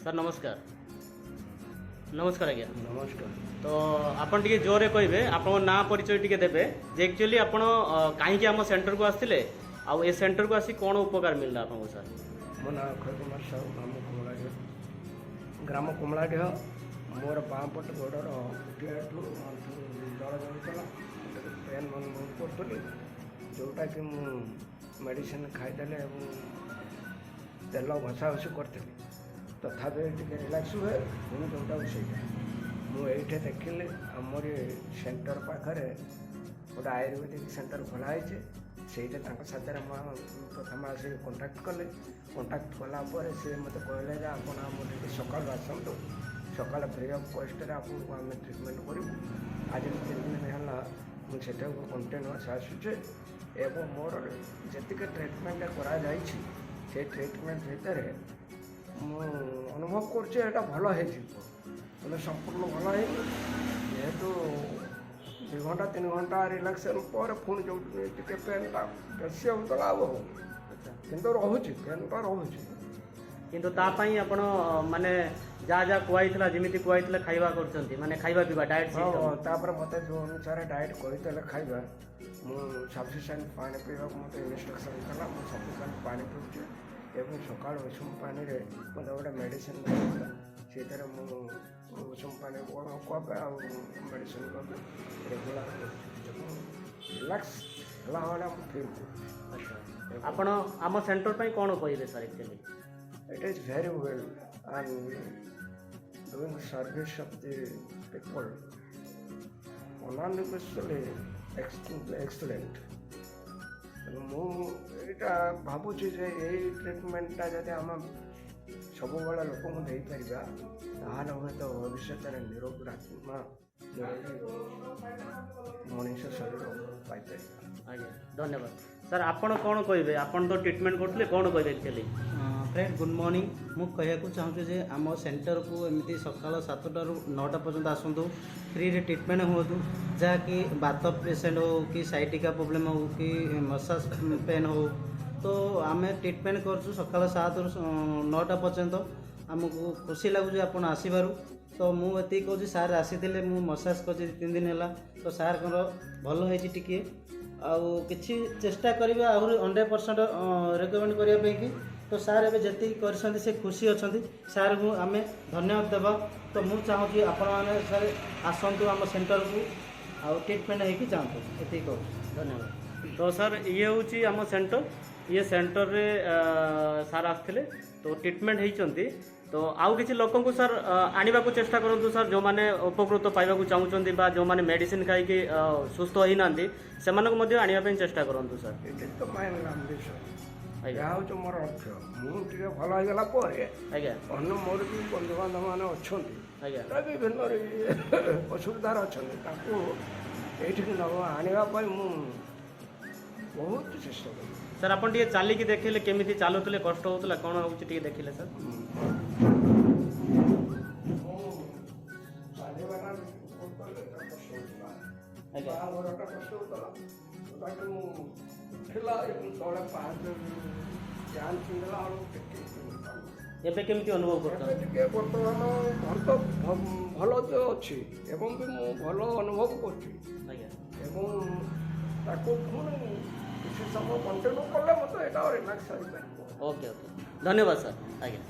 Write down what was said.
Sir, ନମସ୍କାର। ନମସ୍କାର ଆଜ୍ଞା। ନମସ୍କାର। ତ ଆପଣ ଟିକେ ଜୋରରେ କହିବେ, ଆପଣଙ୍କ ନାଁ ପରିଚୟ ଟିକେ ଦେବେ ଯେ ଆକ୍ଚୁଆଲି ଆପଣ କାହିଁକି ଆମ ସେଣ୍ଟରକୁ ଆସିଥିଲେ ଆଉ ଏ ସେଣ୍ଟରକୁ ଆସି କ'ଣ ଉପକାର ମିଳିଲା ଆପଣଙ୍କୁ ସାର୍? ମୋ ନାଁ ଅକ୍ଷୟ କୁମାର ସାହୁ, ଗ୍ରାମ କମଳାଡିହ, ଗ୍ରାମ କମଳାଡିହ। ମୋର ବାଁ ପଟ ଗୋଡ଼ର ଉଠିଆଠୁ ଆଣ୍ଠୁ ଦରଜ ହେଉଥିଲା। ଟିକେ ପେନ୍ ଅନୁଭବ କରୁଥିଲି, ଯେଉଁଟାକି ମୁଁ ମେଡ଼ିସିନ ଖାଇଦେଲେ ଏବଂ ତେଲ ଘଷାଘଷି କରିଥିଲି, ତଥାପି ଟିକେ ରିଲାକ୍ସ ହୁଏ, ପୁଣି ଯେଉଁଟାକୁ ସେଇଟା। ମୁଁ ଏଇଠି ଦେଖିଲି, ଆମରି ସେଣ୍ଟର ପାଖରେ ଗୋଟେ ଆୟୁର୍ବେଦିକ ସେଣ୍ଟର ଖୋଲା ହେଇଛି। ସେଇଟା ତାଙ୍କ ସାଥିରେ ମୁଁ ପ୍ରଥମେ ଆସିକି କଣ୍ଟାକ୍ଟ କଲି। କଣ୍ଟାକ୍ଟ କଲା ପରେ ସେ ମୋତେ କହିଲେ ଯେ ଆପଣ ଆମର ଟିକେ ସକାଳୁ ଆସନ୍ତୁ, ସକାଳେ ଫ୍ରି ଅଫ୍ କଷ୍ଟରେ ଆପଣଙ୍କୁ ଆମେ ଟ୍ରିଟମେଣ୍ଟ କରିବୁ। ଆଜି 3 ଦିନ ହେଲା ମୁଁ ସେଠାକୁ କଣ୍ଟିନ୍ୟୁଅସ୍ ଆସୁଛି ଏବଂ ମୋର ଯେତିକି ଟ୍ରିଟମେଣ୍ଟ କରାଯାଇଛି, ସେ ଟ୍ରିଟମେଣ୍ଟ ଭିତରେ ମୁଁ ଅନୁଭବ କରୁଛି ଏଇଟା ଭଲ ହେଇଯିବ। ମାନେ ସମ୍ପୂର୍ଣ୍ଣ ଭଲ ହେଇନି, ଯେହେତୁ 2 ଘଣ୍ଟା 3 ଘଣ୍ଟା ରିଲାକ୍ସେସନ୍ ପରେ ପୁଣି ଯେଉଁଠି ଟିକେ ପେନ୍ଟା ବେଶୀ ହେଉଥିଲା, ଆଉ ହେଉନି। କିନ୍ତୁ ରହୁଛି, ପେନ୍ଟା ରହୁଛି। କିନ୍ତୁ ତା ପାଇଁ ଆପଣ ମାନେ ଯାହା ଯାହା କୁହାଇଥିଲା, ଯେମିତି କୁହାଇଥିଲା ଖାଇବା କରୁଛନ୍ତି, ମାନେ ଖାଇବା ପିଇବା ଡାଏଟ୍ ସିଷ୍ଟମ୍? ହଁ, ତାପରେ ମୋତେ ଯେଉଁ ଅନୁସାରେ ଡାଏଟ୍ କହିଥିଲେ ଖାଇବା, ମୁଁ ସଫିସିଏଣ୍ଟ ପାଣି ପିଇବାକୁ ମୋତେ ଇନଷ୍ଟ୍ରକ୍ସନ୍ କଲା। ମୁଁ ସଫିସିଏଣ୍ଟ ପାଣି ପିଉଛି ଏବଂ ସକାଳୁ ଉଷୁମ ପାଣିରେ ମୋତେ ଗୋଟେ ମେଡ଼ିସିନ ଦେଇଥିଲା, ସେଇଥିରେ ମୁଁ ଉଷୁମ ପାଣି କପେ ଆଉ ମେଡ଼ିସିନ କପେ ରେଗୁଲାର କରୁଛି ଏବଂ ରିଲାକ୍ସ ହେଲା ଭଳିଆ ମୁଁ ଫିଲ୍ କରୁଛି। ଆଚ୍ଛା, ଆପଣ ଆମ ସେଣ୍ଟର ପାଇଁ କ'ଣ କହିବେ sir actually? It is very well and doing service of the people unambiguously excellent. ତେଣୁ ମୁଁ ଏଇଟା ଭାବୁଛି ଯେ ଏଇ ଟ୍ରିଟମେଣ୍ଟଟା ଯଦି ଆମେ ସବୁବେଳେ ଲୋକଙ୍କୁ ଦେଇପାରିବା, ତାହେଲେ ହୁଏତ ଭବିଷ୍ୟତରେ ନିରୋଗ ଆତ୍ମା, ନିରୋଗୀ ମଣିଷ ଶରୀର ପାଇପାରିବା। ଆଜ୍ଞା, ଧନ୍ୟବାଦ ସାର୍। ଆପଣ କ'ଣ କହିବେ? ଆପଣ ତ ଟ୍ରିଟମେଣ୍ଟ କରୁଥିଲେ, କ'ଣ କହିବେ ଆକ୍ଚୁଆଲି? Friend, good morning. ମୁଁ କହିବାକୁ ଚାହୁଁଛି ଯେ ଆମ ସେଣ୍ଟରକୁ ଏମିତି ସକାଳ 7ଟାରୁ 9ଟା ପର୍ଯ୍ୟନ୍ତ ଆସନ୍ତୁ, ଫ୍ରିରେ ଟ୍ରିଟମେଣ୍ଟ ହୁଅନ୍ତୁ। ଯାହାକି ବାତ ପେସେଣ୍ଟ ହେଉ କି ସାଇଟିକା ପ୍ରୋବ୍ଲେମ୍ ହେଉ କି ମସାଜ ପେନ୍ ହେଉ, ତ ଆମେ ଟ୍ରିଟମେଣ୍ଟ କରୁଛୁ ସକାଳ 7ରୁ 9ଟା ପର୍ଯ୍ୟନ୍ତ। ଆମକୁ ଖୁସି ଲାଗୁଛି ଆପଣ ଆସିବାରୁ। ତ ମୁଁ ଏତିକି କହୁଛି, ସାର୍ ଆସିଥିଲେ, ମୁଁ ମସାଜ କରିଛି 3 ଦିନ ହେଲା, ତ ସାର୍ଙ୍କର ଭଲ ହେଇଛି ଟିକିଏ। ଆଉ କିଛି ଚେଷ୍ଟା କରିବା ଆହୁରି 100% ରେକମେଣ୍ଡ କରିବା ପାଇଁକି। ତ ସାର୍ ଏବେ ଯେତିକି କରିଛନ୍ତି, ସେ ଖୁସି ଅଛନ୍ତି। ସାର୍ଙ୍କୁ ଆମେ ଧନ୍ୟବାଦ ଦେବା। ତ ମୁଁ ଚାହୁଁଛି ଆପଣମାନେ ସାର୍ ଆସନ୍ତୁ ଆମ ସେଣ୍ଟରକୁ ଆଉ ଟ୍ରିଟମେଣ୍ଟ ହେଇକି ଯାଆନ୍ତୁ, ଏତିକି କହୁଛି। ଧନ୍ୟବାଦ। ତ ସାର୍, ଇଏ ହେଉଛି ଆମ ସେଣ୍ଟର। ଇଏ ସେଣ୍ଟରରେ ସାର୍ ଆସିଥିଲେ, ତ ଟ୍ରିଟମେଣ୍ଟ ହେଇଛନ୍ତି। ତ ଆଉ କିଛି ଲୋକଙ୍କୁ ସାର୍ ଆଣିବାକୁ ଚେଷ୍ଟା କରନ୍ତୁ ସାର୍, ଯେଉଁମାନେ ଉପକୃତ ପାଇବାକୁ ଚାହୁଁଛନ୍ତି ବା ଯେଉଁମାନେ ମେଡ଼ିସିନ ଖାଇକି ସୁସ୍ଥ ହେଇନାହାନ୍ତି, ସେମାନଙ୍କୁ ମଧ୍ୟ ଆଣିବା ପାଇଁ ଚେଷ୍ଟା କରନ୍ତୁ sir. It is the my ambition. ଆଜ୍ଞା। ଏହା ହେଉଛି ମୋର ଲକ୍ଷ୍ୟ। ମୁଁ ଟିକେ ଭଲ ହେଇଗଲା ପରେ ଅନ୍ୟ ମୋର ବି ବନ୍ଧୁବାନ୍ଧବ ମାନେ ଅଛନ୍ତି, ତ ବିଭିନ୍ନ ଅସୁବିଧାରେ ଅଛନ୍ତି, ତାଙ୍କୁ ଏଇଠିକି ନେବ ଆଣିବା ପାଇଁ ମୁଁ ବହୁତ ଚେଷ୍ଟା କରିବି। ସାର୍, ଆପଣ ଟିକେ ଚାଲିକି ଦେଖିଲେ, କେମିତି ଚାଲୁଥିଲେ, କଷ୍ଟ ହେଉଥିଲା, କ'ଣ ହେଉଛି ଟିକେ ଦେଖିଲେ ସାର୍। ମୁଁ ଚାଲିବାଟା କଷ୍ଟ ହେଉଥିଲା। ବାହାଘରଟା କଷ୍ଟ ହେଉଥିଲା। ବାକି ମୁଁ ଉଠିଲା ଏବଂ ତଳେ ପାହାଚ ପ୍ୟାଣ୍ଟ ପିନ୍ଧିଲା ବେଳକୁ ଟିକେ ଏବେ କେମିତି ଅନୁଭବ ଏବେ କରୁଛନ୍ତି? ଟିକେ ବର୍ତ୍ତମାନ ଭଲ ତ ଭଲ ତ ଅଛି ଏବଂ ବି ମୁଁ ଭଲ ଅନୁଭବ କରୁଛି ଏବଂ ତାକୁ ପୁଣି କିଛି ସମୟ କଣ୍ଟିନ୍ୟୁ କଲେ ମୋତେ ଏଇଟା ରିଲାକ୍ସ ହେଇପାରିବ। ଓକେ ଓକେ, ଧନ୍ୟବାଦ ସାର୍। ଆଜ୍ଞା।